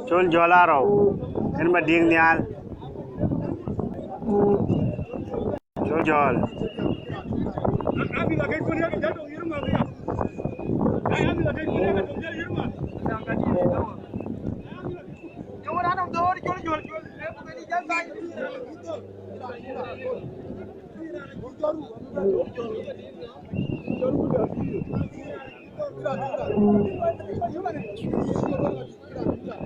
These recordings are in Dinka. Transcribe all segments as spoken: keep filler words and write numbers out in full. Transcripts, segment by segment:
Col Jɔl arɔu, en Madiŋ Nhial. Col Jɔl.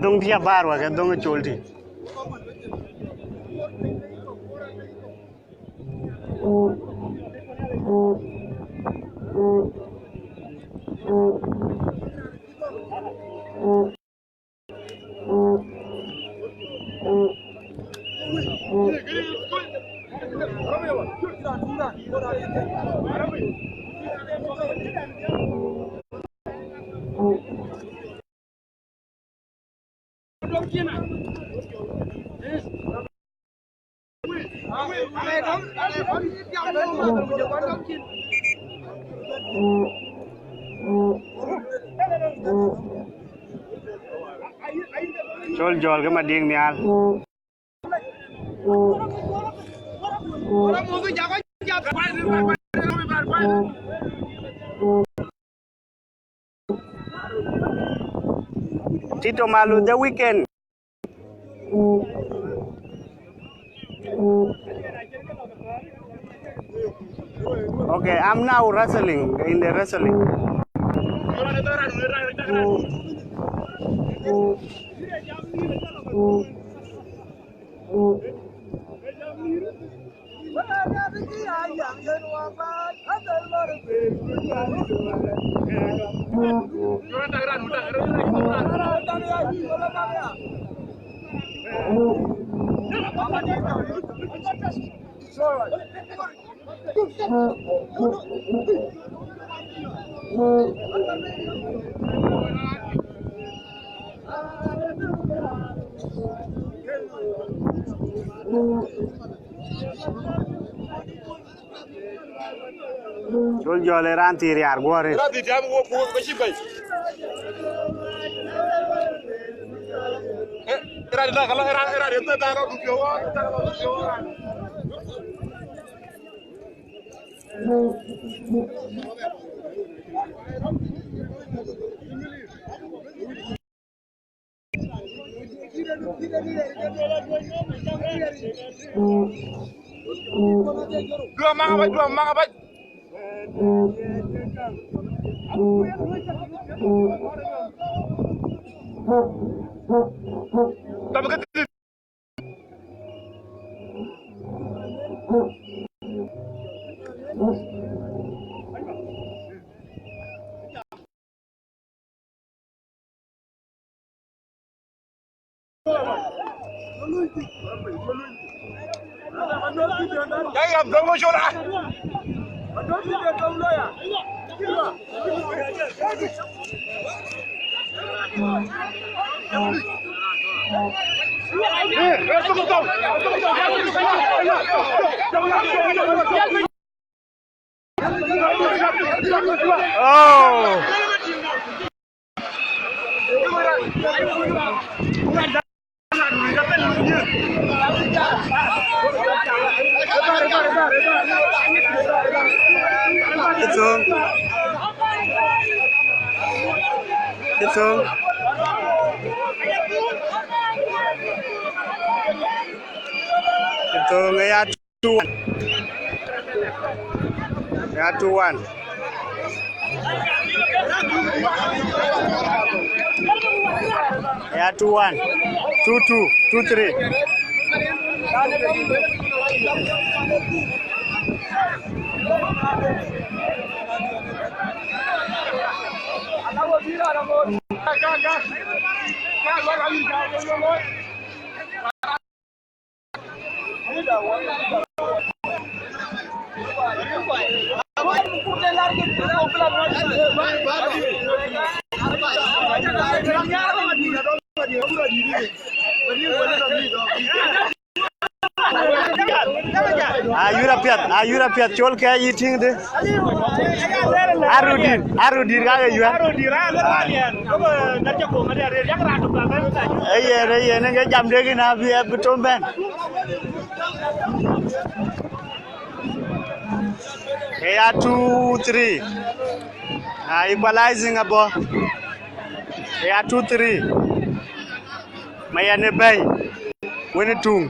Dhoŋ thiap bäär wä ke dhoŋ ë col tï. Col Jɔl ke Madiŋ Nhial. Tito Malu, the weekend. Okay, I'm now wrestling, in the wrestling. Col Jɔl ë raan thii riaar guɔ̈ɔ̈r. Raan thii tiam wo ku ke cï bɛ̈i. Eh, raan da kala, raan, raan da kala du piɔ̈u, da kala du piɔ̈u. Duɔ̈m maŋ abac, duɔ̈m maŋ abac. Dɔm ke thïn. Oh. It's on. It's on. It's on. Yeah. Two one. Yeah, two one. Yeah, two one. Two two. Two three. Ayuɔ̈r apiɛth, ayuɔ̈r apiɛth, col kɛɛc yï tïŋ dï. Arudït, arudït ka ke yuɛ̈r. Ee yen, ee yen, ee ke jam dek yïn abï, abï tom bɛ̈n. Ee ya two three. Ah, equalizing abɔ̈. Ee ya two three. Mayen ë bɛ̈ny. Wën ë tuŋ.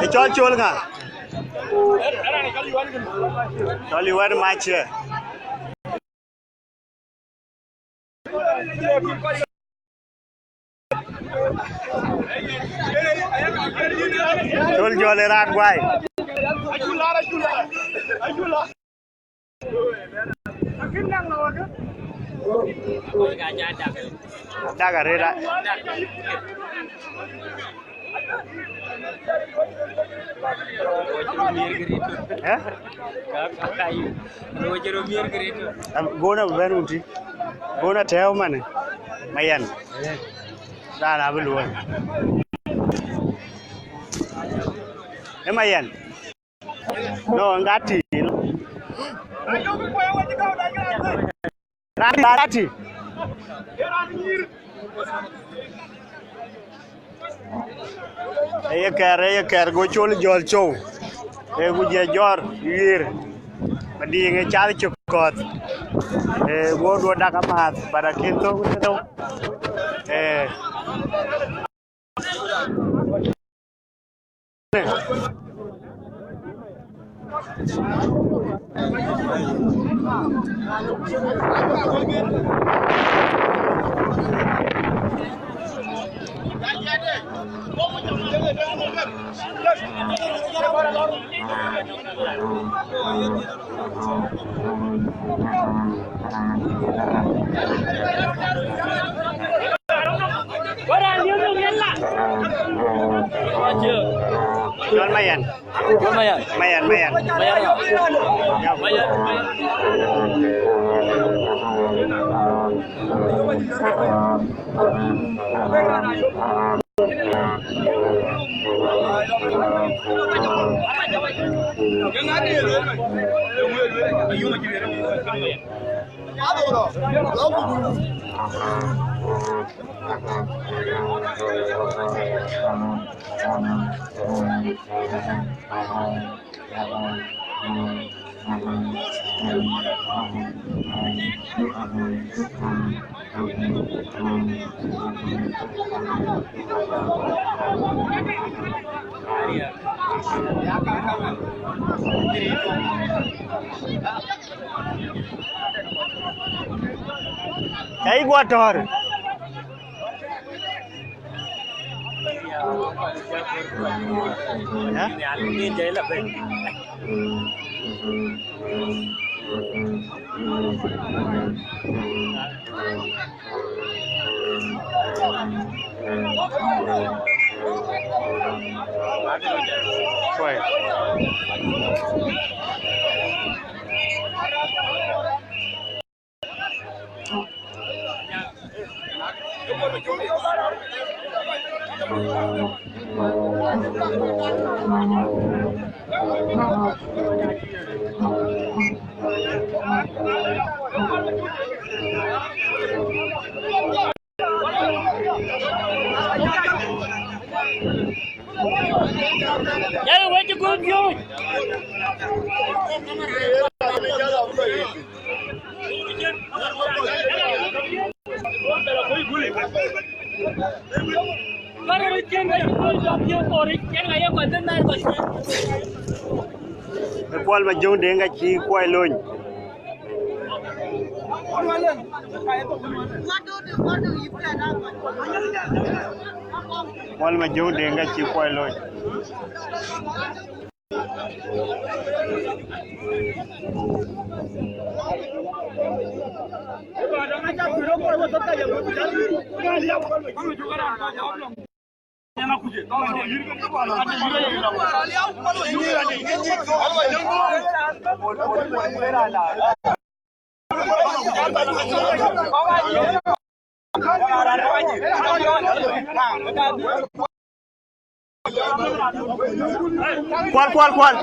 Ë cɔl col ŋa? Cɔl Yuɛ̈r Mac ë. Col jɔl ë raan guai. Dak arëët a. Eh? Am, gona bɛ̈n wun tï. Gona tɛ̈ɛ̈u manë. Mayen. Raan abï luɔ̈i. Ë Mayen. No, ŋa tï. Raan, raan tï. Ee ye kɛɛr, ee ye kɛɛr, go col jɔl cou. Ee ku jɛ jɔr wiir. Madiŋ ë cath cök kɔ̈th. Ee, go duɔ dak amääth, but akën thou, thou. Ee. Cɔl Mayen. Cɔl Mayen. Mayen, Mayen. Mayen. Ya. Mayen, Mayen. Ka yï guɔ tɔ̈ɔ̈r. Ë? Kuai. Yɛn wec cï guöp piööc. Ë Kuɔl Majöŋ Deŋ ka cï kuɔi lony. Kuɔl Majöŋ Deŋ ka cï kuɔc loc. Kual, kual, kual.